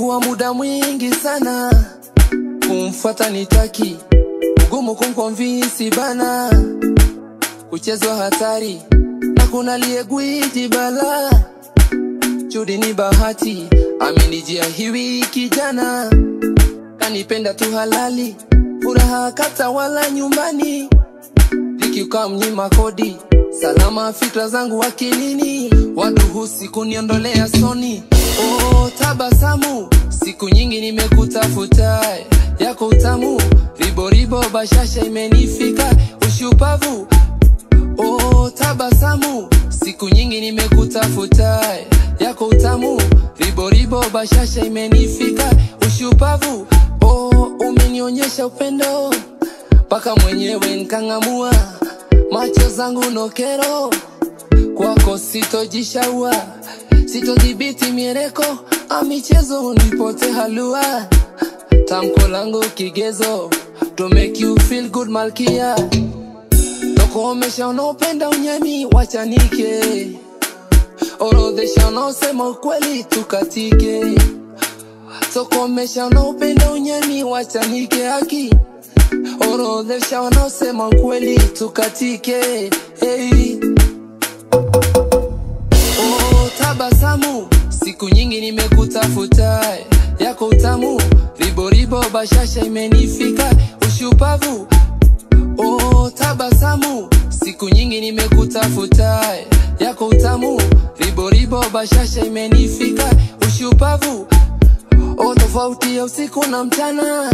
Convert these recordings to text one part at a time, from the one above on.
Imekuwa muda mwingi sana kumfuata nitaki, gumu kumconvince bana, kuchezwa hatari na kuna liye gwiji bala. Chudi ni bahati amenijia hiwi kijana, kanipenda tu halali, furaha katawala nyumbani, likiuka mnyima kodi, salama fikra zangu akilini, waduhusi kuniondolea soni. Oh, tabasamu, siku nyingi nimekutafuta, yako utamu, ribo ribo bashasha imenifika, ushupavu. Oh, tabasamu, siku nyingi nimekutafuta, yako utamu, ribo ribo bashasha imenifika, ushupavu. Oh, umenionyesha upendo paka mwenyewe nkangamua, macho zangu nokero kwako sitojishaua, sitodhibiti miereko, amichezo unipote halua, tamko langu kigezo to make you feel good malkia, tokomesha unaopenda unyami wachanike, orodhesha unaosema ukweli tukatike, tokomesha unaopenda unyami wachanike haki, orodhesha unaosema ukweli tukatike. Hey. Oh, tabasamu, siku nyingi nimekutafuta, yako utamu, ribo ribo bashasha imenifika, ushupavu. Oh, tabasamu, siku nyingi nimekutafuta, yako utamu, ribo ribo bashasha imenifika, ushupavu. Oh, tofauti ya usiku na mchana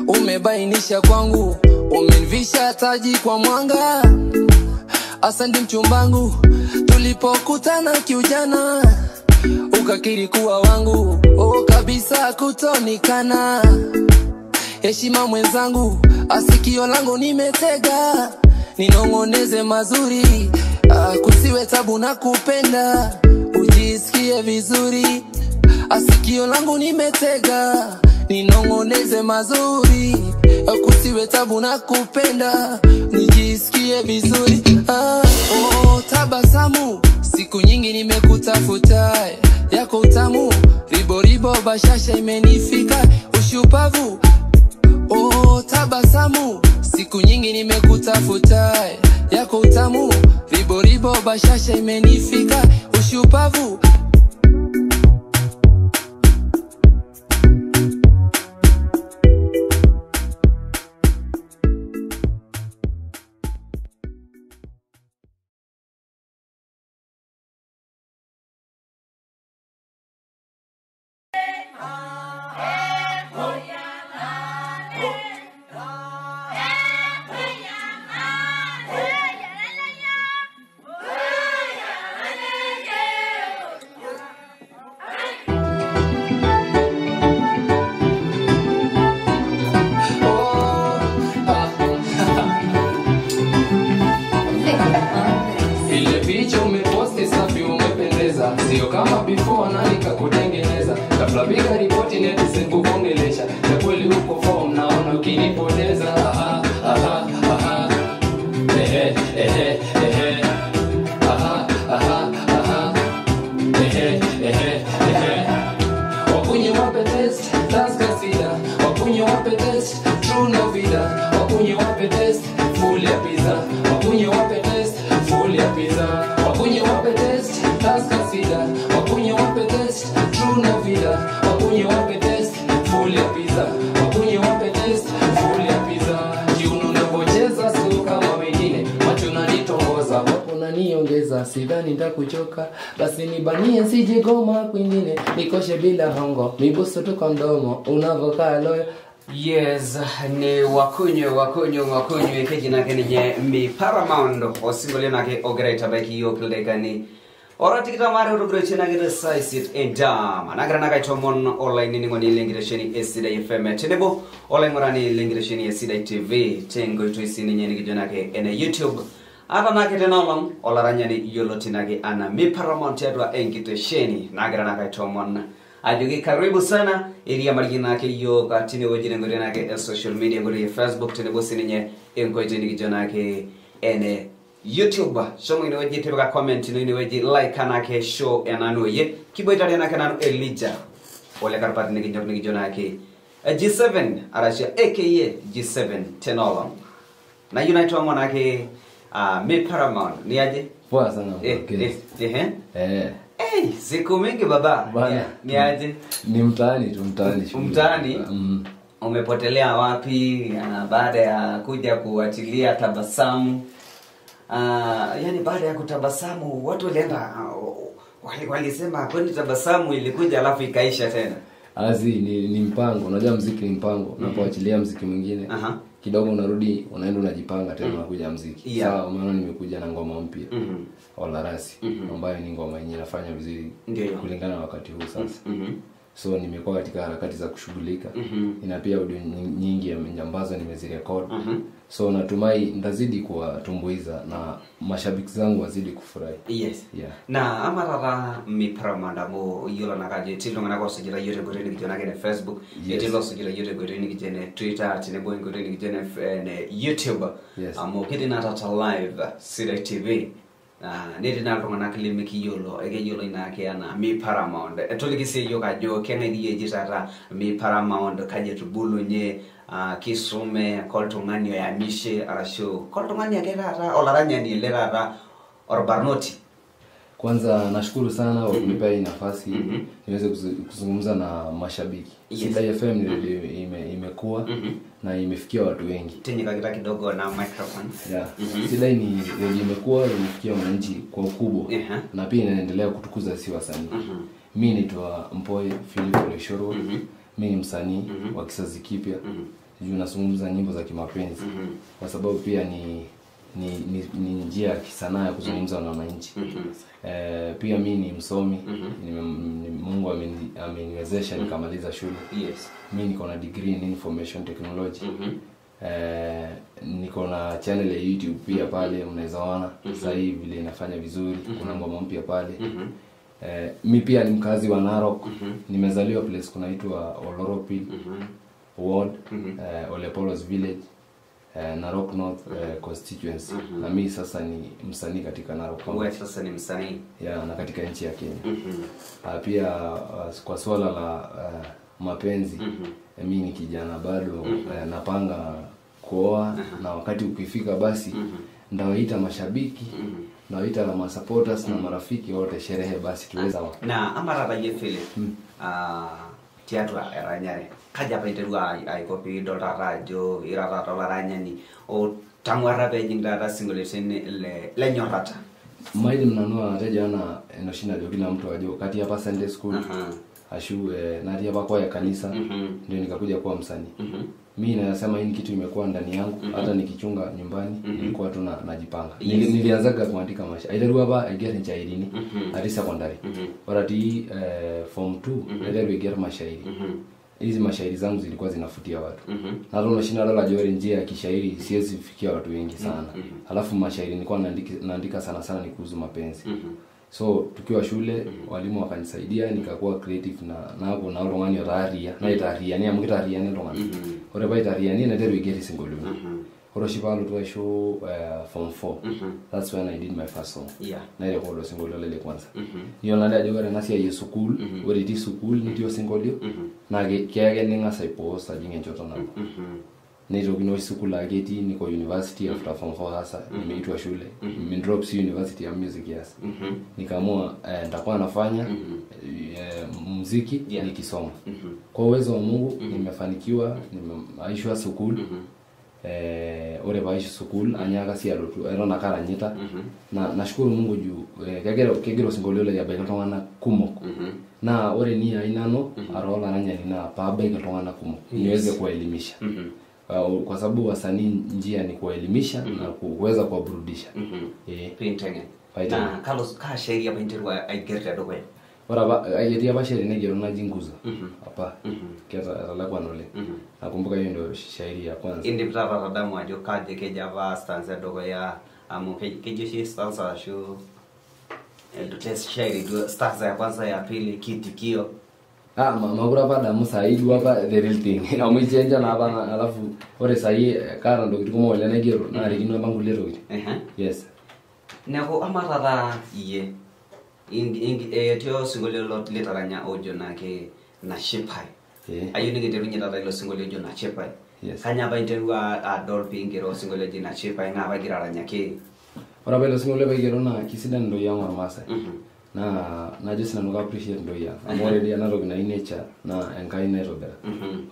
umebainisha kwangu, umenivisha taji kwa mwanga. Asante mchumbangu, tulipokutana kiujana, ukakiri kuwa wangu, oh kabisa kutonikana. Heshima mwenzangu, asikio langu nimetega, ninongoneze mazuri, kusiwe tabu na kupenda, ujisikie vizuri. Asikio langu nimetega, ninongoneze mazuri, kusiwe tabu na kupenda, nijisikie vizuri. Oh, tabasamu, siku nyingi nimekutafuta, yako utamu, ribo ribo bashasha imenifika, ushupavu. Oh, tabasamu, siku nyingi nimekutafuta, yako utamu, ribo ribo bashasha imenifika, ushupavu. Sio kama before nani kakutengeneza, ghafla piga ripoti netizen kukuongelesha, na kweli uko form naona ukinipoteza. Aha, aha, aha. Ehe, ehe, ehe. Aha, aha, aha. Ehe, ehe, ehe. Wakunye wape test, taskasida. Wakunye wape test, true no vida. Wakunye wape test, full ya pizza. Wakunye wape test, full ya pizza. Wakunye wape test, taskasida. Wakunye wape test, true no vida. Wakunye wape test, full ya pizza. Wakunye wape test, full ya pizza. Kiuno unavyocheza sio kama wengine, macho unanitongoza, wapo unaniongeza, sidhani nitakuchoka, basi nibanie sijigoma kwingine, nikoshe bila hongo, mibuso tu kwa mdomo, unavokaa loyo. Yes, ni wakunywe keji nake ninye mi Paramount osingolio nake ogereta baki yokildekani ora tikita mare otogiroche nake saisit endama nagira nakaitomon online ningoni lengiresheni Esidai FM tenebo olaing'urani lengiresheni Esidai TV tenkoitoi sininye nikijo nake ene YouTube ata nake tenaolong olaranyani yioloti nake ana mi Paramount tiatua enkitesheni nagira nakaitomon ajoki karibu sana iriamariki nake yiok tinewueji tenkoitoi nake e social media enkoitoi e Facebook tenebo sininye enkoitoi nikijo nake ene YouTube. Shomo inewueji tipika comment ino inewueji like anake show enanu yie kiboitare nake nanu Elijah. Ole Karpat nikinyor nikijo naake G7 arashu aka G7 tenolong. Na yuna tuamonake Mi Paramount ni aje? Poa sana. Eh, siku mingi baba. Ni aje? Ni mtaani tu, mtaani. Mtaani? Umepotelea wapi baada ya kuja kuachilia tabasamu? Yani baada ya kutabasamu watu walienda walisema kwani tabasamu ilikuja alafu ikaisha tena. Azi ni mpango. Unajua muziki ni mpango. Unapoachilia muziki mwingine kidogo unarudi unaenda unajipanga tena unakuja muziki. Sawa, maana nimekuja na ngoma mpya. Olarasi ambayo ni ngoma yenye inafanya vizuri kulingana na wakati huu sasa. So nimekuwa katika harakati za kushughulika. Ina pia audio nyingi ambazo nimezirecord. So natumai nitazidi kuwatumbuiza na mashabiki zangu wazidi kufurahi. Yes. Yeah. Na amarara Mi Paramount amo yiolo nakaje tilo ngana ko sujira yote gore ni kijana ne Facebook, tilo sujira yote gore ni kijana Twitter, tenebo gore ni kijana ne YouTube. Yes. Amo kidina tata live Sidai TV. Neti na iltung'anak lemikiyiolo ekeyiolo ina ake ana Mi Paramount. Etoliki sii iyiok ajo keng'ae dii eji taata Mi Paramount, kaji etubulunye, kisume, koltung'ani oyamishe arashu koltung'ani ake taata olaranyani ele taata orbarnoti. Kwanza nashukuru sana kwa kunipea hii nafasi niweze kuzungumza na mashabiki. Yes. Sidai FM ni redio imekuwa na imefikia watu wengi. Tinyikakita kidogo na microphone. Yeah. Sidai ni redio imekuwa imefikia wananchi kwa ukubwa na pia inaendelea kutukuza si wasanii. Mimi naitwa Mpoe Philip Oleshorwa. Mimi ni msanii wa kizazi kipya. Juu nazungumza nyimbo za kimapenzi. Kwa sababu pia ni njia ya kisanaa ya kuzungumza na wananchi. Pia mimi ni msomi. Mungu ameniwezesha nikamaliza shule. Yes. Mimi niko na degree in information technology. Niko na channel ya YouTube pia pale unaweza ona. Sasa hivi vile inafanya vizuri, kuna ngoma mpya pale. Mimi pia ni mkazi wa Narok. Nimezaliwa place kunaitwa Oloropil Ward, Olepolos Village, Narok North constituency. Na mimi sasa ni msanii katika Narok County. Wewe sasa ni msanii? Yeah, na katika nchi ya Kenya. Pia kwa swala la mapenzi, mimi ni kijana bado, napanga kuoa na wakati ukifika basi ndawaita mashabiki, nawaita na masupporters na marafiki wote sherehe basi tuweza. Na amarata ye Philip. Tiatua eranyare kaja apa iterua aiko piidol taata ajo ira taata olaranyani otang'uarra peejing taata sinkolioitin lenyorrata. Maidim nanu atejo anaa enoshi najo kila mtu ajo katii apa Sunday school ashu natii apa kwaya kanisa ndio nikakuja kuwa msanii. Mimi nasema hii kitu imekuwa ndani yangu hata nikichunga nyumbani nilikuwa tu najipanga. Nilianzaga kuandika mashairi. Aiterua apa aiger nchairini atii secondary. Ore atii form 2 naiteru aiger mashairi. Hizi mashairi zangu zilikuwa zinafutia watu. Na hata unashinda dola jori njia ya kishairi siwezi fikia watu wengi sana. Halafu mashairi nilikuwa naandika sana sana ni kuhusu mapenzi. So tukiwa shule walimu wakanisaidia nikakuwa creative na hapo na oltung'ani otaariyia naitaariyani amu kitaariyani iltung'anak. Ore paitaariyani naiteru aiger isinkolioitin. Ore oshi paalotu aisho form 4 that's when I did my first song. Nairecord osinkolio lai le kwanza. Niyiolo nade ajo ore ena siai e sukuul, ore itii sukuul nitii osinkolio naa keya ake ning'as aipost ajing enchoto nabo. Neitokini oshi sukuul aa ketii niko university after form 4 sasa nimeitwa shule. Nimedrop si university ya music yes. Nikaamua nitakuwa nafanya muziki nikisoma. Kwa uwezo wa Mungu nimefanikiwa, nimeaishwa sukuul. Ore paishu sukuul anyaaka sii alotu eton ake aranyita. Na nashukuru Mungu juu kegira osinkolio lai abaiki iltung'anak kumok. Na ore nia ai nanu ara olaranyani naa paabaiki iltung'anak kumok niweze kuwaelimisha. Kwa sababu wasanii njia ni kuwaelimisha na kuweza kuwaburudisha. Piinteng'en. Na kalo kaa shairi apa interua aiger tedukuya? Ore apa etii apa shairi naigero naji Nguzo. Apa etalakwana oleng. Nakumbuka hiyo ndio shairi ya kwanza. Indim taata atadamu ajo kaji keji apa stanza edukuya amu keji oshi stanza ashu shairi duo stanza ya kwanza ya pili kiitikio. Makure apa adamu sahi duo apa the real thing. Amu ichenja naa apa alafu ore sahi kaata ntokitin kumok oleng naigero naarikino apa nkulie tokitin. Yes. Neeku amaa taata iyie etii osinkolio litaranya ojo naake Nashipai. Ayieu nikinterunye taata ilo sinkolio ojo Nashipai. Kanyoo apa interua adol piingero osinkolio oji Nashipai naa apa igira aranyaki? Ore apa ilo sinkolio paigero naa kisidan intoyie ang ormaasai. Naa najo sinanu ka appreciate intoyie ang. Amu ore dii ena toki naji nature naa Enkai naitobira.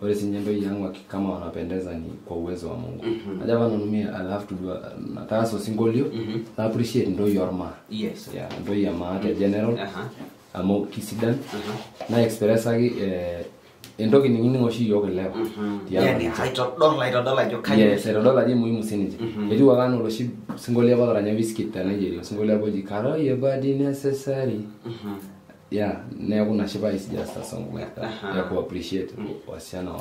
Ore sinye intoyie ang kama wanapendeza ni kwa uwezo wa Mungu. Ajo apa nanu mi I'll have to do nataasa osinkolio na appreciate intoyie ormaa. Yes. Yeah, intoyie emaa te general. Amu kisidan na expressaki entoki nikining oshi iyiok ilewa. Yani aitodol ajo kanyoo. Yes, aitodol ajo muhimu sininche. Etiu ake anaa oloshi sinkolio apa otaranya Wizkid te Nigeria, osinkolio apa oji Karo your body necessary. Yeah, neeku Nashipai is just a song like that. Ya ku appreciate wasichana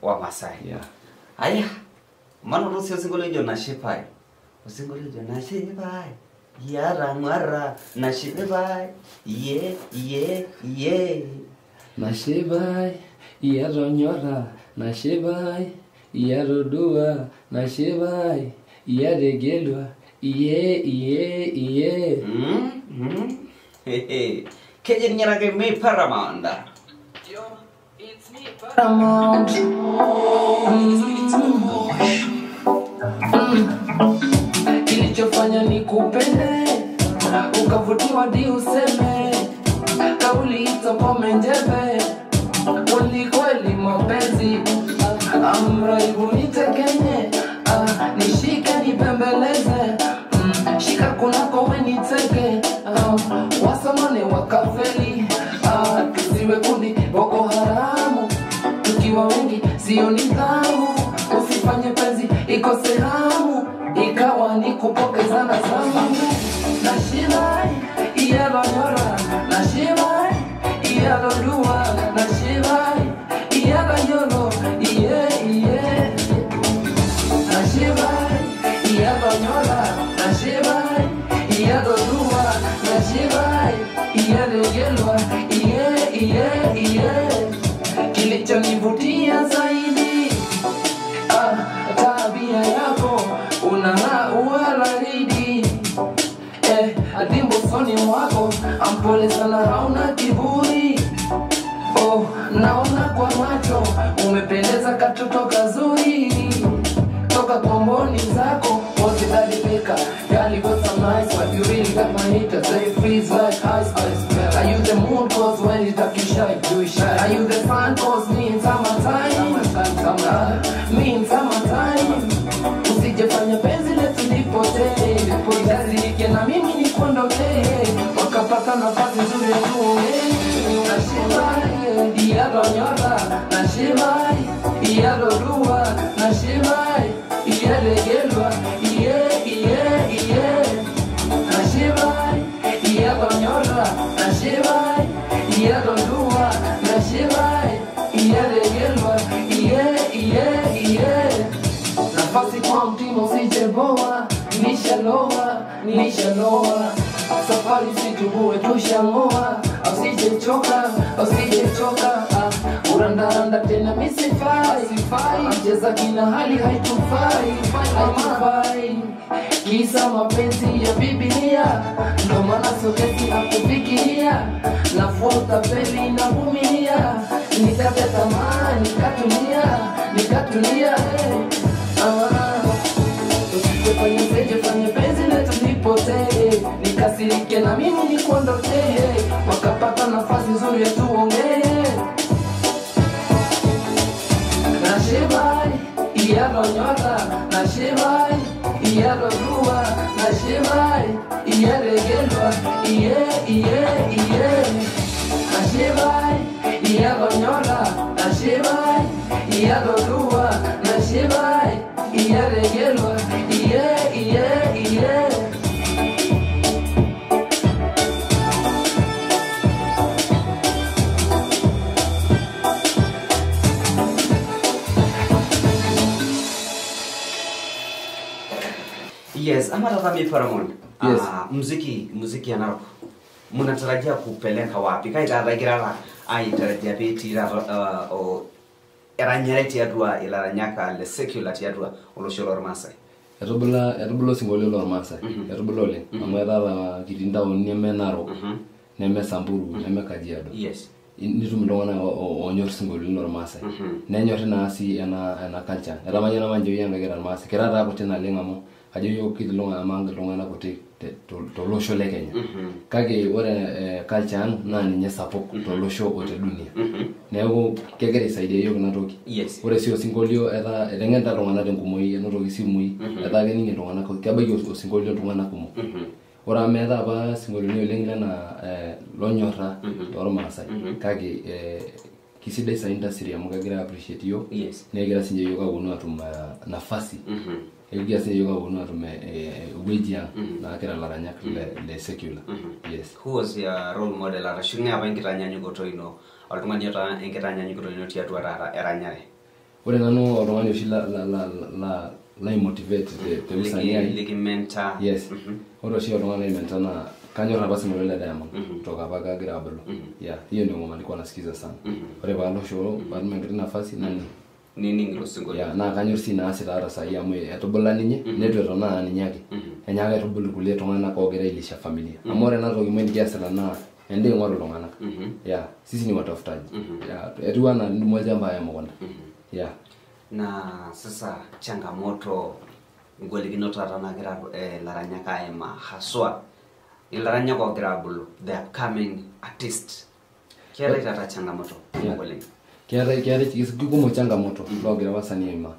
wa Masai. Yeah. Aya, manoto sii osinkolio ojo Nashipai. Osinkolio ojo Nashipai. Yara ng'wara Nashipai. Ye ye ye. Nashipai, iyatonyora, Nashipai, iyatodua, Nashipai, iyategelua, iye iye iye. Keji ninye ake Mi Paramount. It's me Paramount. Kilichofanya nikupende, ukavutiwa di useme, kauli itapome njebe, kweli kweli mapenzi, amraibu nitekenye, nishike nipembeleze, shika kunako we niteke, wasamane wakafeli, tusiwe kundi Boko Haramu, tukiwa wengi sio nidhamu, usifanye penzi ikose hamu, ikawa ni kupokezana zamu. Nashibai iyalonyora, Nashibai iyalodua, Nashibai iyalonyolo, iye iye. Nashibai iyalonyora, Nashibai iyalodua, Nashibai iyalegelwa, iye iye iye. Kilichonivutia zaidi, tabia yako unang'aa uwaridi. Adimbo soni mwako, ampole sana hauna kiburi. Oh, naona kwa macho, umependeza katoto kazuri. Toka kwa mboni zako, wazidadipeka. Girl, you got some nice but you really got my haters. They freeze like ice, ice. Are you the moon cause when you talk you shy, you shy? Are you the sun cause me in summertime? Me in summertime. Usijefanya penzi letu lipotee, lipotee na mimi nikuondokee, wakapata nafasi nzuri ya tuongee. Nashibai iyalonyora, Nashibai iyalodua, Nashibai iyalegelwa, iye iye iye. Nashibai iyalonyora, Nashibai iyalodua, Nashibai iyalegelwa, iye iye iye. Nafasi kwa mtima usijeboa, nishaloa, nishaloa. Safari situbue tushangoa, usijechoka, usijechoka. Urandaranda tena misifai, mcheza kina hali haitufai, haitufai. Kisa mapenzi ya Biblia, ndo maana soketi nakufikiria. Nafuata peli na vumilia, nikate tamaa, nikatulia, nikatulia. Usijefanye penzi letu lipotee, nikasirike na mimi nikuondokee, wakapata nafasi nzuri ya tuongee. Nashibai iyalonyora, Nashibai iyalodua, Nashibai iyalegelwa, iye iye iye. Nashibai iyalonyora, Nashibai iyalodua, Nashibai iyalegelwa, iye iye iye. Yes, ama tata Mi Paramount. Yes. Muziki ya Narok. Mnatarajia kupeleka wapi? Kai tata aitarajia peti o eranyare tiatua ilaranyaka le secular tiatua olosho lormaasai. Etubula osinkolio lormaasai. Etubula oleng. Amu etaa kitii ntaoni neme Narok, neme Samburu, neme Kajiado. Yes. Nitum iltung'anak oonyor isinkolioitin lormaasai. Nenyorri naa sii ena culture. Etamayiana apa ninche yiok kira irmaasai. Kira taa kuti naleng amu kajo yiok kitii iltung'anak kuti tolosho le Kenya. Kake ore culture ang naa ninye sapuk tolosho o te dunia. Neeku kegira aisaidia yiok ina toki. Ore sii osinkolio etaa eteng'enita iltung'anak tenkumoi enotoki isimui etaa kening iltung'anak kebaiki osinkolio iltung'anak kumok. Ore amu meetae apa isinkolioitin oleng lena lonyorra toormaasai kake kisidai sa industry amu kegira appreciate yiok negira sinche yiok aponu atum nafasi ekigira sinche yiok aponu atum ewueji ang naa kira ilaranyak le secular. Yes. Who was your role model arashu ng'ae apa enkitanyanyukoto ino oltung'ani otaa enkitanyanyukoto ino tiatua taata eranyare? Ore nanu oltung'ani oshi la motivate te usanii ai likimentor. Yes. Ore oshi oltung'ani laimentor naa kanyor apa sinkolio le Diamond kutoka apa kagira abulu. Yeah, hiyo ndio ngoma nilikuwa nasikiza sana. Ore paalo show paatum enkiti nafasi nani nining ilo sinkolio. Yeah, naa kanyor sii naasita taata sahi amu etubula ninye neitu eton aa ninye ake. Enyaaka aitubulu kulie tung'anak oogira ailisha familia. Amu ore ena toki muj nikiasita naa endaa ing'oru iltung'anak. Yeah, sisi ni watafutaji. Yeah, etiu anaa nidumu olchamba aya emukunta. Yeah. Na sasa changamoto ngolikinot taata nagira ilaranyak aimaa haswa ilaranyak oogira abulu, the upcoming artist, keetae taata changamoto kumok oleng? Keetae kikumok changamoto loogira wasanii aimaa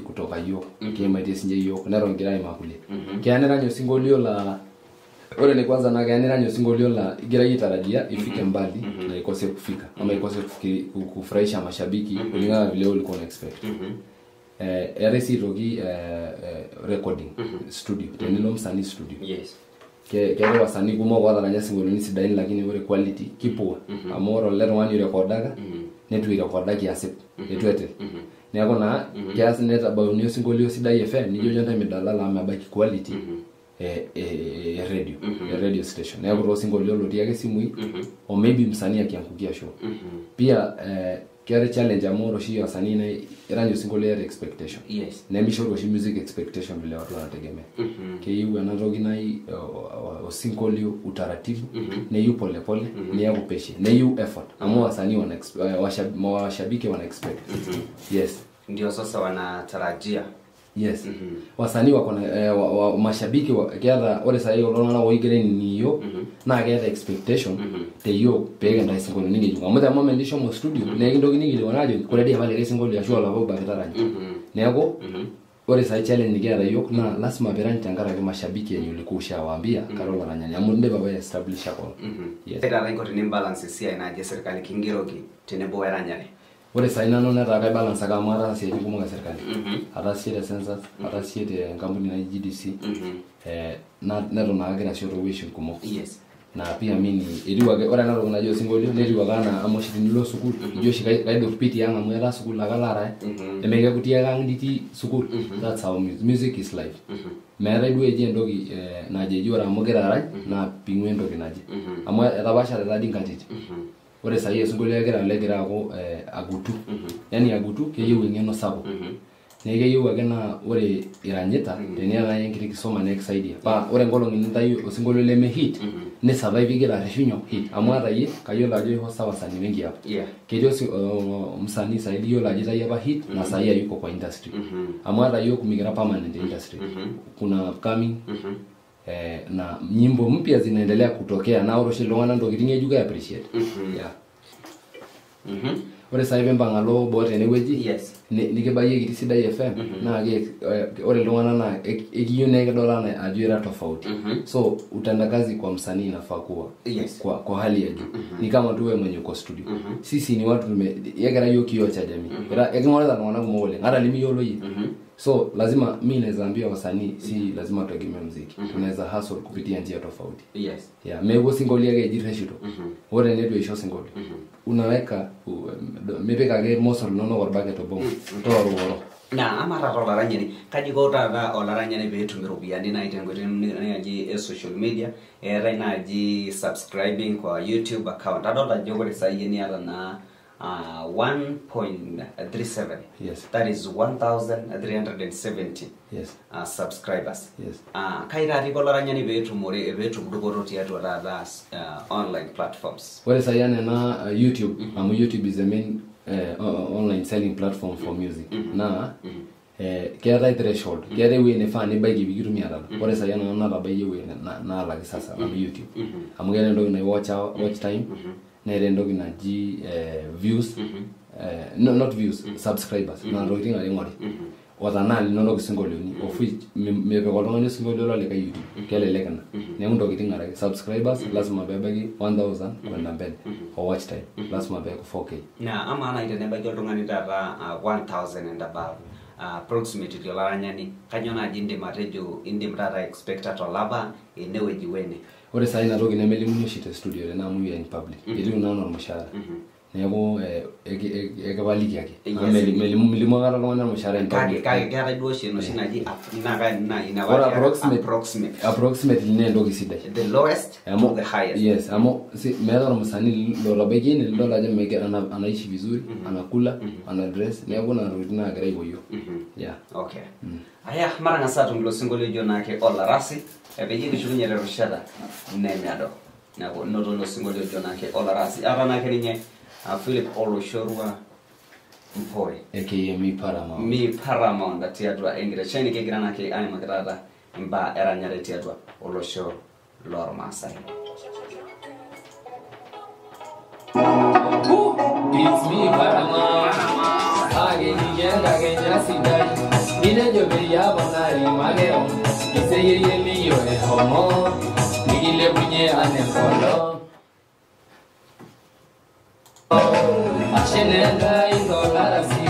kutoka yiok kiimaitie sinche yiok neton kigira aimaa kulie. Keya nirany osinkolio la ore ni kwanza naa keya nirany osinkolio la igira iyie aitarajia ifike mbali na ikose kufika ama ikose kufurahisha mashabiki kulingana na vile ulikuwa una expect. Eetae sii aitoki recording studio tenilo msanii studio. Yes. Keetae wasanii kumok ootaranya isinkolioitin sidain lakini ore quality kipoa amu ore ele tung'ani oirekodaka neitu eirekodaki asip eitu etir. Neeku naa keas netabauni osinkolio sidai FM nijo ntae midalala amu mebaiki quality radio station. Neeku taa osinkolio lotii ake isimui o maybe msanii akiangukia show. Pia keetae challenge amu ore oshi wasanii naa irany osinkolio eeta expectation. Yes. Nemishoru oshi music expectation vile watu wanategemea. Keyieu ena toki nai osinkolio utaratibu neyieu polepole niaku peshe neyieu effort amu wasanii wana washabiki wana expect. Yes. Ndio sasa wanatarajia. Yes. Wasanii wako na mashabiki keeta ore sahi kulo tung'anak oogira ainining iyiok naa keeta expectation te yiok pee kintayu isinkolioitin ng'ejuko amu the moment nishomo studio naa ekintokini aikilikuan aajoki koree dii apa likae sinkolio ashu olapa obo ake taranya. Neeku ore sahi challenge nikiata yiok naa lazima piirany tenkaraki mashabiki yenye ulikuwa ushawaambia kara olaranyani amu indipa apa aestablisha kewon. Yes. Taata inko tenimbalance esiai naji esirkali kingeroki tenebo weranyare? Ore sahi nanu netaa kaibalance ake amu ataasa isiaitin kumok esirkali. Ataasishe te census, ataasishe te enkampuni naji GDC, neton ake agira aasisho toowuejitin kumok. Yes. Na pia mimi etiu ake ore ena toki naji osinkolio netiu ake anaa amu oshi tenilo sukuul ijo oshi kaidur pii tiang amu etaa sukuul ake alo arany nemekeeku itii ake ang nitii sukuul. That's how music is life. Meetae duo eji entoki naji eji ore amu igira arany naa ping'ua entoki naje amu etapaashate taadii inkatitin. Ore sahi osinkolio egira legira aaku agutu. Yani agutu keyieu eng'eno sapuk. Neeku keyieu ake naa ore iranyita teniata naaji enkiti kisoma naa ekisaidia. Paa ore nkolong'i nintayu osinkolio leme hit nisurvive igira arreshu nyoo hit amu ata iyie kayiolo ajo ihosa wasanii wengi apa. Ketii msanii sahi liyiolo ajo itayio apa hit na sahi hayuko kwa industry. Amu ata yiok mikira permanent industry. Kuna upcoming na nyimbo mpya zinaendelea kutokea na ore oshi iltung'anak ntokitin ng'ejuko appreciate. Yeah. Ore sahi piimpang' alo boo tenewueji nikibayie kitii Sidai FM naa ore iltung'anak naa ekiyieu naa ekidol anaa ajo ira tofauti. So utendakazi kwa msanii inafaa kuwa kwa hali ya juu. Ni kama tu wewe mwenye uko studio. Sisi ni watu ekira yiok kioo cha jamii. Eking'orita iltung'anak kumok oleng' ata limiyiolo iyie. So lazima mi naweza ambia wasanii si lazima tutegemee muziki. Tunaweza hustle kupitia njia tofauti. Yes. Yeah, meeku osinkolio ake eji irreshito. Ore teneitu eisho osinkolio unaweka mipik ake irmosor linonok orbaket obo toororo. Na ama taata olaranyani kaji iko taata olaranyani peetum iropiyiani naaji tenkoitoi naaji e social media eetae naaji subscribing kwa YouTube account adolta ajo ore sai iyie niata naa 1.37. Yes. That is 1370. Yes. Subscribers. Yes. Kaira rigolaranyani betu more betu mdugoro tiatua taata online platforms. Ore sai ana ena YouTube, amu YouTube is the main online selling platform for music. Naa keetae threshold, keetae ewueji nifaa nibaiki pikitumia taata. Ore sai ena natabayie ewueji naalaki sasa amu YouTube. Amu keetae entoki naji watch hour, watch time, neetae entoki naji views, no, not views, subscribers. Naa ntokitin are ing'ori. Otanaa linonok isinkolioni, of which mepik oltung'ani osinkolio lolikae YouTube. Kelelek ina. Neeku ntokitin are ake. Subscribers lazima peebaiki 1000 kwenda mbele. O watch time lazima peeku 4K. Na amaa nai tenebaiki oltung'ani taata 1000 and above approximately olaranyani, kanyoo naaji indim atejo indim taata expecta tolapa enewueji wene? Ore sai ina toki nemelimuni oshi te studio tena amu we are in public. Etiu naa anaa ormushaara. Neeku ekipaliki ake. Melimu aikata oltung'ani ormushaara in Kake public. Kake keetae duo oshi enoshi naji ina Ore approximate. Approximately naa entoki sidai. The lowest to the highest. Yes, amu si, meeta ormusanii lotabaikia ene lidol ajo anaishi vizuri, anakula, ana dress, neeku nena tokitin naagira aiko yiok. Yeah. Okay. Aya, matang'asa atum ilo sinkolio ojo naake Olarasi, peyie kishukunye terishata nemiado. Neeku noto ilo sinkolio ojo naake Olarasi. Ata naake ninye Philip Oloshorua Mpore. AKA Mi Paramount. Mi Paramount tiatua enkitesheni kigira naake aimaki taata imbaa eranyare tiatua olosho lormaasai. It's me Paramount. Ake nijenga Kenya sidai. Ninejo peyie aponari makeon. Kiseyie elio ehomo. Nikilepunye ane enkolong. Ashe Enkai tolarasi.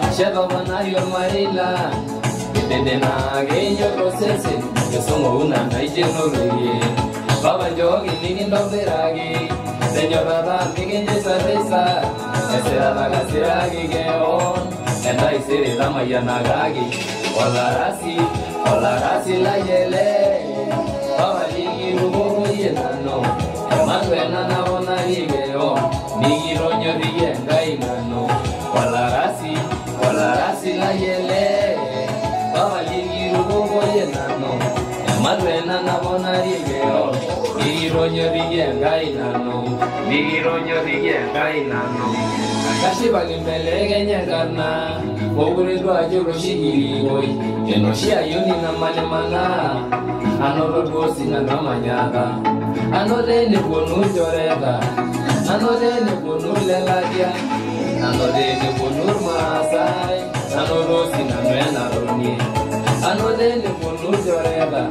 Ashe toponari ormarei lang. Etedena kenyor osesen. Kesong'ouna naijenoroyie. Baba nchooki nikintobiraki. Tenyorrata mikincho esirata kasiraki keon. Entaisere tamayianakaki. Olarasi, olarasi lai ele. Baba likirukokoyie nanu. Ematua ena naponari keon. Nikitonyorrie Enkai nanu. Olarasi, olarasi lai ele. Baba likirukokoyie nanu. Ematua ena naponari keon. Nikitonyorrie Enkai nanu. Nikitonyorrie Enkai nanu. Kashipaki mbelekenya enkarna. Mokure duo ajo oloshi kirikoi. Enoshi ayioni namalimana. Anoto duo sinanu amanyata. Anoto eneponu ilchoreta. Anoto eneponu lelatia. Anoto eneponu irmaasai. Anoto sinanu enatonie. Anoto eneponu ilchoreta.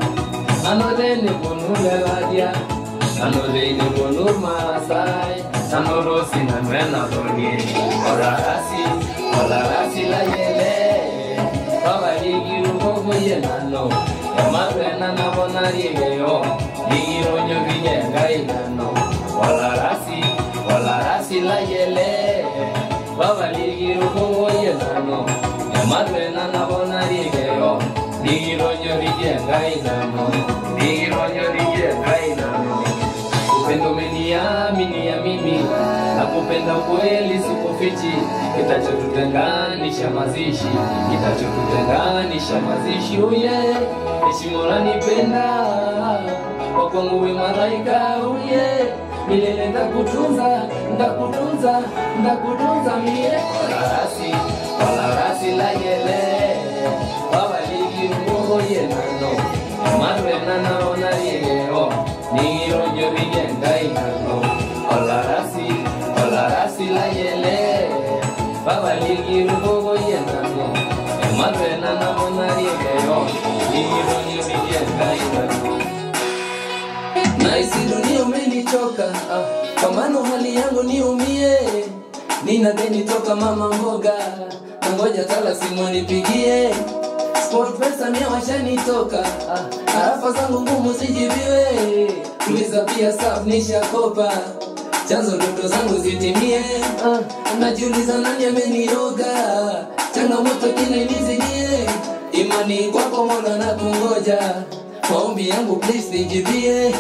Anoto eneponu lelatia. Anoto eneponu irmaasai. Anoto sinanu enatonie. Olarasi, olarasi lai ele. Baba likirukokoyie nanu. Ematua ena naponarie keon. Nikironyorie Enkai nanu. Olarasi, olarasi lai ele. Baba likirukokoyie nanu. Ematua ena naponarie keon. Nikironyorie Enkai nanu. Nikironyorie Enkai nanu. Upendo umeniaminia mimi, nakupenda kweli sikufichi. Kitachotutenganisha mazishi, kitachotutenganisha mazishi. Uye, heshima unanipenda, kwa kwangu we malaika. Uye, milele ndakutunza, ndakutunza, ndakutunza mie. Olarasi, olarasi lai ele. Baba likirukokoyie nanu. Ematua ena naponarie keon. Nikironyorie Enkai nanu. Olarasi, olarasi lai ele. Baba likirukokoyie nanu. Ematua ena naponarie keon. Nikironyorie Enkai nanu. Nahisi dunia umenichoka, pambano hali yangu niumie. Nina deni toka mama mboga, nangoja tala simu nipigie. Sport pesa mia washanitoka, arafa zangu ngumu zijibiwe. Tuliza pia sub nishakopa, chanzo ndoto zangu zitimie. Najiuliza nani ameniroga, changamoto kila inizidie. Imani kwako Mola na kungoja, maombi yangu please nijibie.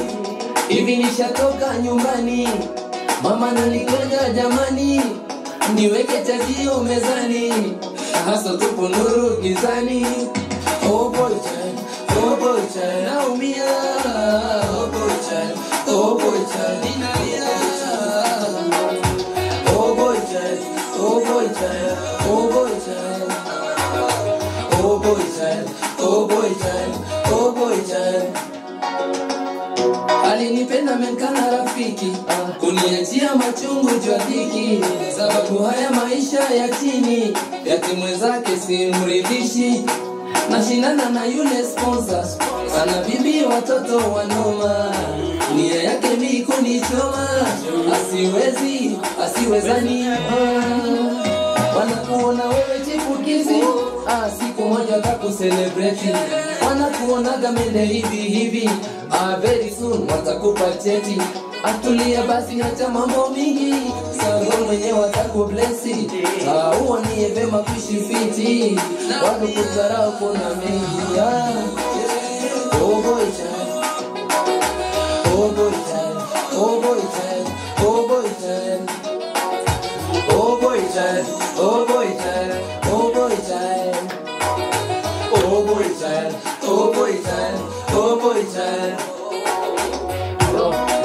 Hivi nishatoka nyumbani, mama naningoja jamani. Niweke chajio mezani, hasa tupo nuru gizani. Oh boy child, oh boy child, naumia. Oh boy child, oh boy child, ninalia. Oh boy child, oh boy child, oh boy child. Oh boy child, oh boy child, oh boy child. Alinipenda menkana rafiki, kuniachia machungu jua dhiki. Sababu haya maisha ya chini, yati mwenzake simridhishi. Nashindana na yule sponsor, ana bibi watoto wanoma. Nia yake ni kunichoma, asiwezi, asiwezani. Wanakuona wewe chipukizi, siku moja watakucelebrate. Wanakuonaga mende hivi hivi, very soon watakupa cheti. Atulia basi acha mambo mingi, sababu mwenyewe watakublessi. Uone vema kuishi fiti, watu kudharau kuna mengi. Oh boy child, oh boy child, oh boy child, oh boy child. Oh boy child, oh boy child, oh boy child. Oh boy child, oh boy child, oh boy child.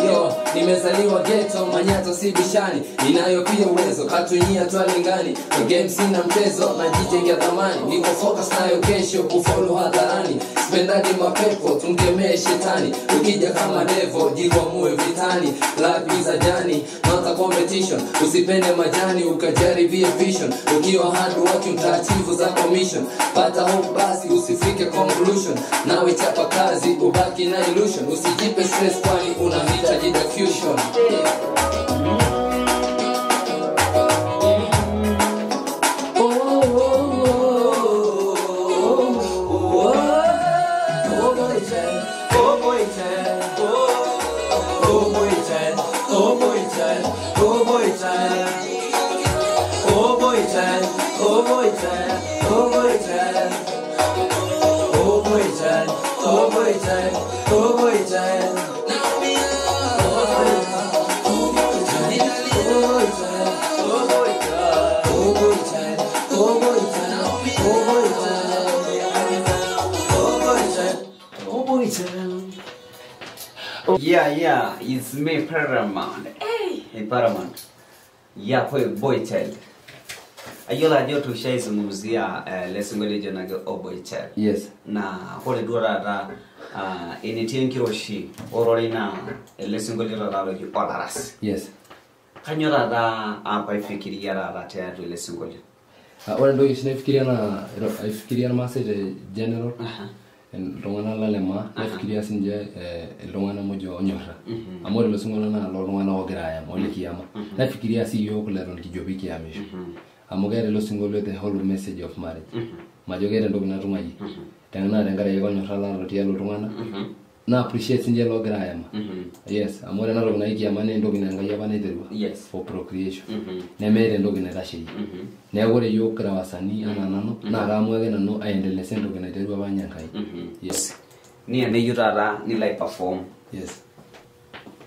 Yo, nimezaliwa ghetto, manyato si bishani. Ninayo pia uwezo, katunyia twalingani. Kwa game sina mchezo, najijengea thamani. Niko focus nayo kesho, kufollow hadharani. Sipendagi mapepo, tumkemee shetani. Ukija kama devil, jikwamue vitani. Life is a journey, not a competition. Usipende majani, ukajaribie vision. Ukiwa hard working, utaachieve za commission. Pata hope basi, usifike conclusion. Nawe chapa kazi, ubaki na illusion. Usijipe stress kwani unahitaji diffusion. Oh, oh, oh, oh, oh boy child, oh boy child, oh boy child, oh boy child, oh boy child, oh boy child, oh boy child, oh boy child, oh boy child, oh boy child, oh boy child. Yeah, it's me, Paramount. Hey, Paramount. Yeah, boy child. Ayola ajo tushaizungumzia lesson ile na oh boy child. Yes. Na kore dora enetii enkiroshi ororei naa ele sinkolio taata loji Olarasi. Yes. Kanyoo taata apa ifikiria taata tiatua ele sinkolio? Ore entoki oshi naifikiria naa aifikiria irmaasai te general, iltung'anak lang le maa, naifikiria sininche iltung'anak muj oonyorra. Amu ore ilo sinkolio naa iloltung'anak oogira aayama olekiyama. Naifikiria sii iyiok leton kijo pee kiyamisho. Amu keeta ilo sinkolio the whole message of marriage. Majo keeta entoki natung'ayie. Tenaa tenkaraki konyorra laata tialo iltung'anak, na appreciate sininche loogira aayama. Yes, amu ore ena toki naji kiyama naa entoki naa Enkai apa naiterua for procreation. Nemeeta entoki naitasheyie. Neeku ore iyiok kira wasanii anaa nanu, naa kaamua ake nanu aendeleza entoki naiterua apa ninye Enkai. Yes. Nia neyieu taata nilo aiperform. Yes.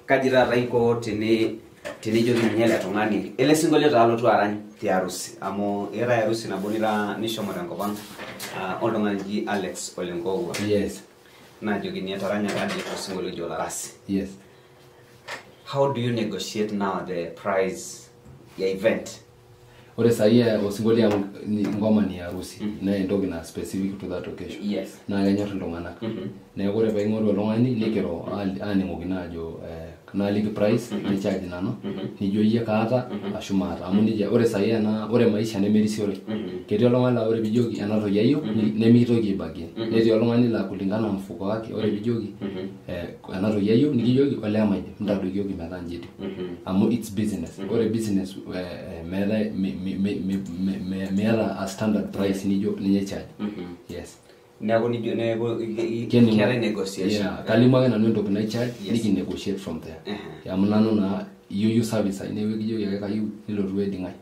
Kaji taata inko tenijoki ninye ele tung'ani ele sinkolio taa lotu arany tiarusi, amu ira harusi nabo nira nishomo tenkop ang' oltung'ani oji Alex Ole Nkouwa. Yes. Najoki etaranyaka osinkolio oji Olarasi. Yes. How do you negotiate now the price ya event? Ore sahi osinkolio ngoma ni harusi naa entoki naa specific to that occasion. Yes. Naa kenyor iltung'anak. Neeku ore paing'oru oltung'ani nikiro aaning'okino ajo naaliki price nicharge nanu nijo iyie kaata ashu maata. Amu nejia ore sahi ena ore maisha nemerisioroi. Ketii oltung'ani laa ore piijoki ena toki ayieu nemikitoki aibagie. Netii oltung'ani laa kulingana na mfuko wake ore piijoki ena toki ayieu nikijoki olee maidip ntadoikioki metaa inji etiu. Amu it's business. Ore business meetae miata a standard price nijo ninye charge. Yes. Neeku nijo neeku keetae negotiation. Yeah, kalimu ake nanu entoki naicharge nikinegotiate from there. Amu nanu naa iyieu service ai neeku ekijoki ake kayieu nilotu wedding ai.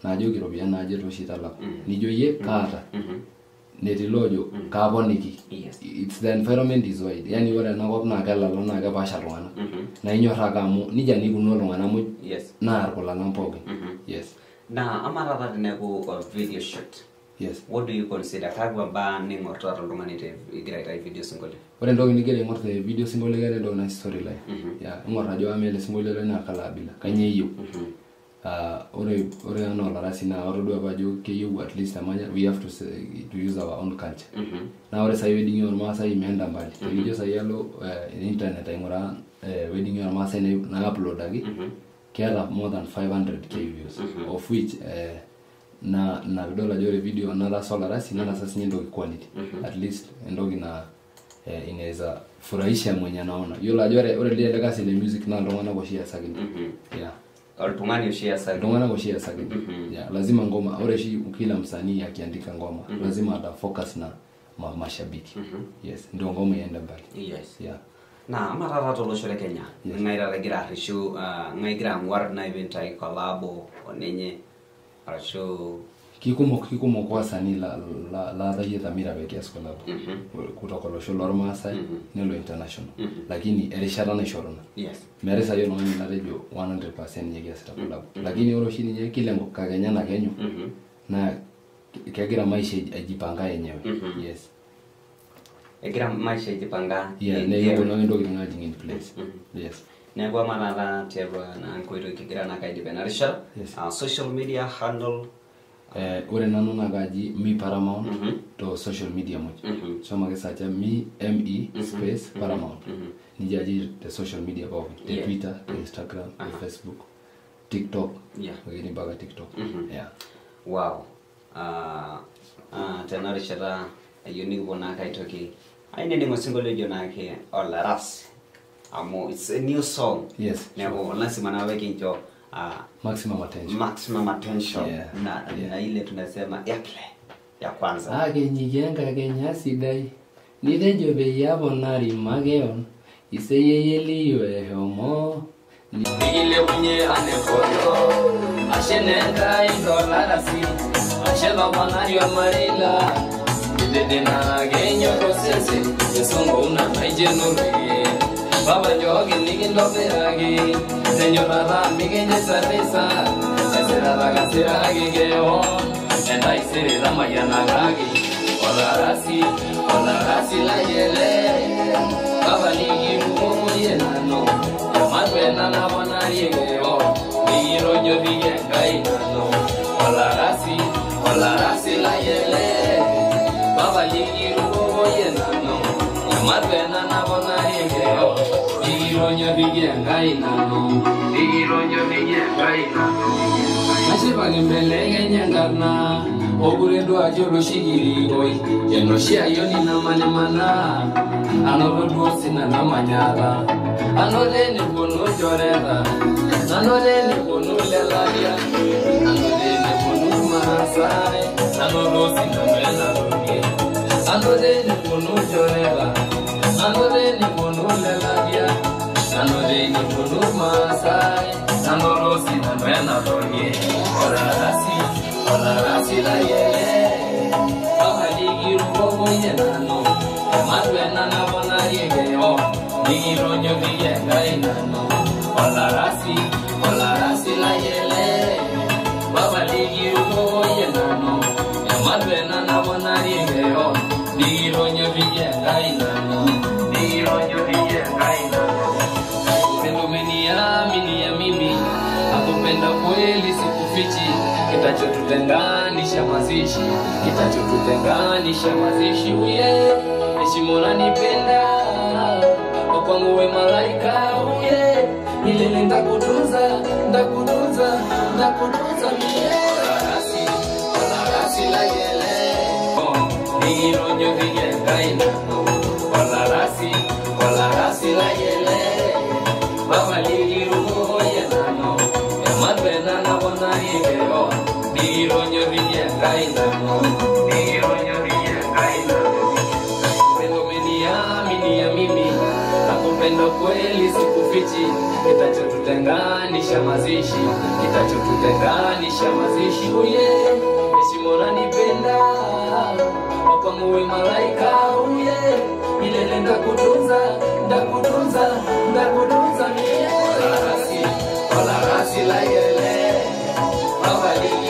Najoki iropiyiani naaje tooshi italaku. Nijo iyie kaata. Netii loojo kaaponiki. It's the environment is wide. Yani ore ena kop naa kelala naa kepaasha iltung'anak. Naa inyorr ake amu nejia naa ikununo iltung'anak muj naa irkulala pookin. Yes. Na ama tata teneeku video shoot. Yes. What do you consider? Kakwa mbaa ning'or taata oltung'ani te igira aitayu video sinkolio? Ore entoki nigira aing'or te video sinkolio keeta entoki naji storyline. Yeah, ing'or ajo amaa ele sinkolio naa kalo abila, kainyoo eyieu. Ore anaa olarasi naa atodua apa ajo keyieu at least amanya we have to use our own culture. Na ore sai wedding ormaasai imeenda mbali. Tenijo sai alo internet aing'uraa wedding ormaasai na uploadaki keeta more than 500k views, of which na pidol ajo ore video nataasa olarasi nataasa sinye entoki quality. At least entoki na inaweza furahisha mwenye anaona. Yiolo ajo ore ele kasi le music naa iltung'anak oshi easakini. Yeah. Oltung'ani oshi easakini. Iltung'anak oshi easakini. Yeah, lazima ngoma, ore oshi kila msanii akiandika ngoma, lazima ata focus na mashabiki. Yes, ndio ngoma iende mbali. Yes. Yeah. Na ama taata tolosho le Kenya, ng'ae taata egira arreshu, ng'ae egira ang'uar nai pintayu collabo onenye arashu kikumok wasanii laatayie dhamira pee kias collab. Kutoka olosho lormaasai nelo international. Lakini erishata naishoruna. Yes. Meetae sai oltung'ani latejo 100% ninye kiasita collab. Lakini ore oshi ninye kila kakenya na kenyu naa kegira maisha ajipanga yenyewe. Yes. Egira maisha ajipanga. Yeah, neyieu intokitin aajing in place. Yes. Neeku ama taata tiatua naa nkoitoi kigira naake aidip ena rishata. Yes. Social media handle. Ore nanu naa kaji Mi Paramount to social media muj. Shomo ake search Mi M E space Paramount. Nijo aji te social media pookin. Te Twitter, te Instagram, te Facebook, TikTok. Yeah. Wengine mpaka TikTok. Yeah. Wow. Tena rishata ayieu nikipuo naake aitoki ainining osinkolio ojo naake Olarasi. Amu it's a new song. Yes. Neeku lazima nawe kincho maximum attention. Maximum attention. Yeah. Na ile tunasema airplay ya kwanza. Akenyikenga Kenya sidai. Nitejo peyie aponari makeon. Iseyeyeliyo ehomo. Nikilepunye anekoyo. Ashe nenkai tolarasi. Ashe toponari ormarei Idedena kenyor osesen. Esongo una naijenurie. Baba nchooki nikintobiraki. Tenyorrata mikincho esirata kasiraki kewon. Entaisere tamayianakaki. Olarasi, olarasi lai ele. Baba nikirukokoyie nanu. Ematua ena naponarie kewon. Nikironyorie Enkai nanu. Olarasi, olarasi lai ele. Baba nikirukokoyie nanu. Ematua ena naponarie kewon. Nikironyorie Enkai nanu. Nikironyorie Enkai nanu. Nashipaki mbelekenya enkarna. Okure duo ajo oloshi kirikoi. Enoshi ayioni namanimana. Anoto duo sinanu emanyata. Anoto eneponu ilchoreta. Anoto eneponu lelatia. Anoto eneponu irmaasai. Anoto sinanu enalotie. Anoto eneponu ilchoreta. Anoto eneponu lelatia. Anoto eneponu irmaasai. Anoto sinanu enalotie. Olarasi, olarasi lai ele. Baba nikirukokoyie nanu. Ematua ena naponarie kewon. Nikironyorie Enkai nanu. Olarasi, olarasi lai ele. Baba nikirukokoyie nanu. Ematua ena naponarie kewon. Nikironyorie Enkai nanu. Nikironyorie Enkai nanu. Upendo umeniaminia mimi. Nakupenda kweli sikufichi. Kitachotutenganisha mazishi. Kitachotutenganisha mazishi. Uye, heshima unanipenda. Kwangu we malaika uye. Milele nitakutunza, nitakutunza, nitakutunza mie. Olarasi, olarasi lai ele. Nikironyorie Enkai nanu. Olarasi, olarasi lai ele. Baba nikirukokoyie nanu. Ematua ena naponarie kewon. Nikironyorie Enkai nanu. Nikironyorie Enkai nanu. Upendo umeniaminia mimi. Nakupenda kweli sikufichi. Kitachotutenganisha mazishi. Kitachotutenganisha mazishi. Uye, heshima unanipenda. Kwangu we malaika uye. Milele nitakutunza, nitakutunza, nitakutunza mie. Olarasi, olarasi lai ele. Baba.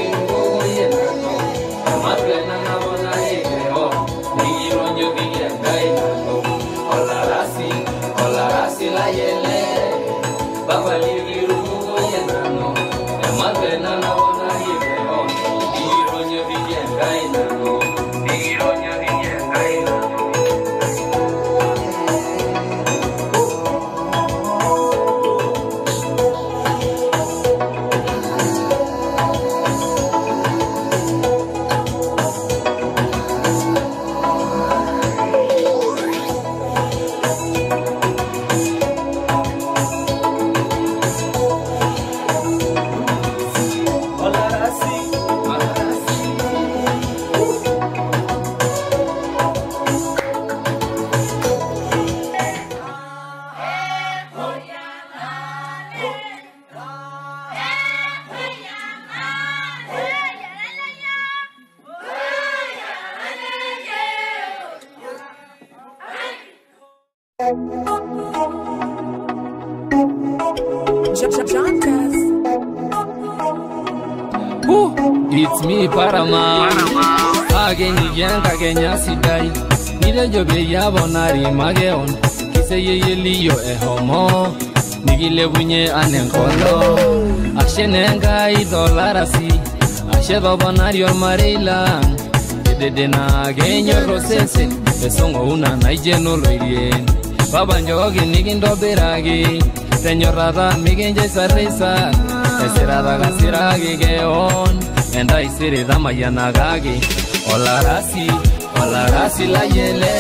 It's me Paramount. Agenyigenka Kenya sidai. Nilejo beyabonari mageon. Kiseyeyeliyo ehomo. Nikilepunye anenkolo. Ashe nenkai tolarasi. Ashe toponari ormarei lang. Kedede naa kenyor osesen. Esongo una naijen oloirien. Papa nchooki nikintobiraki. Tenyorrata mikincho isarisar. Esirata kasiraki keon. Entaisere tamayianakaki. Olarasi, olarasi layele.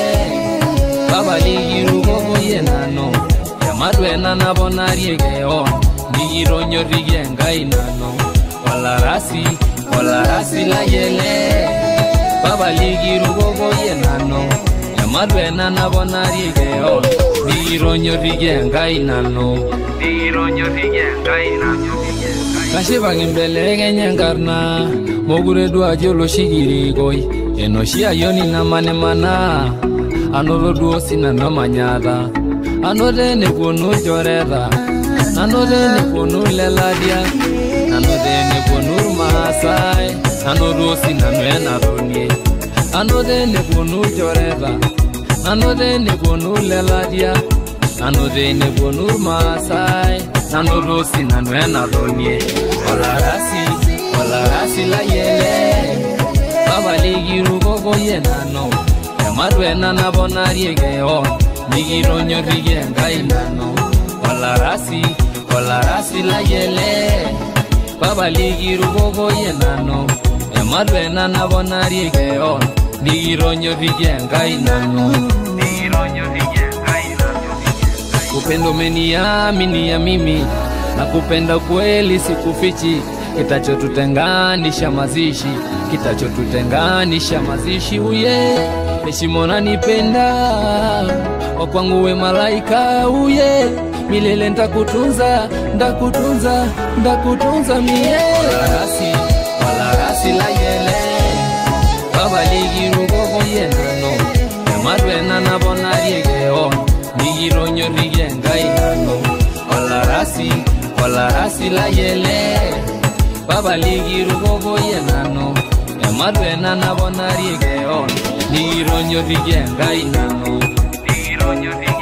Papa likirukokoyie nanu. Ematua ena naponarie keon. Nikitonyorrikie Enkai nanu. Olarasi, olarasi layele. Papa likirukokoyie nanu. Ematua ena naponarie keon. Nikitonyorrikie Enkai nanu. Nikitonyorrikie Enkai nanu. Kashipaki mbelekenya enkarna. Mokure duo ajo oloshi kirikoi. Enoshi ayioni namanimana. Anoto duo sinanu emanyata. Anoto eneponu ilchoreta. Anoto eneponu lelatia. Anoto eneponu irmaasai. Anoto sinanu enatonie. Anoto eneponu ilchoreta. Anoto eneponu lelatia. Anoto eneponu irmaasai. Anoto sinanu enatonie. Olarasi, olarasi layele. Papa likirukokoyie nanu. Ematua ena naponarie keon. Nikitonyorrikie Enkai nanu. Olarasi, olarasi layele. Papa likirukokoyie nanu. Ematua ena naponarie keon. Nikitonyorrikie Enkai nanu. Nikitonyorrikie Enkai nanu. Upendo umeniaminia mimi. Nakupenda kweli sikufichi. Kitachotutenganisha mazishi. Kitachotutenganisha mazishi uye. Heshima unanipenda. Wakwangu we malaika uye. Milele ntakutunza, ntakutunza, ntakutunza mie. Olarasi, olarasi layele. Baba likirukokoyie nanu. Ematua ena naponarie keon. Nikitonyorrikie Enkai nanu. Olarasi, olarasi layele. Baba likirukokoyie nanu. Ematua ena naponarie keon. Nikitonyorrikie Enkai nanu. Nikitonyorrikie